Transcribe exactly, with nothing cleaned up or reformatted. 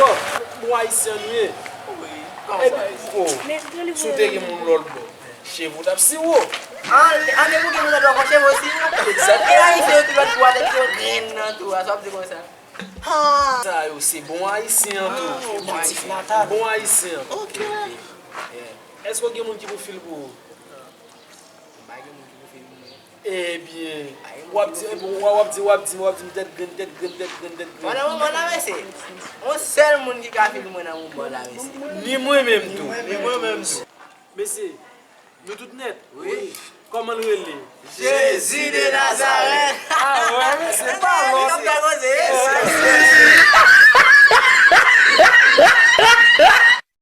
lòt bò. Bon ayisyen nou ye. Wi. Kòman sa? Ebyen, o, si w te gen moun lòt bò, cheve w t ap siwo. An, an, e pou gen moun lòt bò, cheve w siwo? Egzakteman. E ayisyen yo tou lòt bò, tèt yo grenn nan tou, a sa w ap di konsa. Sa yo se bon ayisyen an tou. Bon ayisyen an tou. Bon ayisyen an tou. Ok. Èske w gen moun ki pou fil pou ou? M pa gen moun ki pou fil pou mwen. Ebyen, w ap di, w ap di, w ap di, w ap di m tèt grenn, tèt grenn, tèt grenn, tèt grenn. Pandan moman nan, mesye, yon sèl moun ki ka fil mwen nan moman la, mesye. Ni mwen menm tou. Ni mwen menm tou. Mesye, nou tout nèt? Wi. Kòman l rele? Jezi de Nazarèt. Ah wè, mesye, pa lòt. Mesye,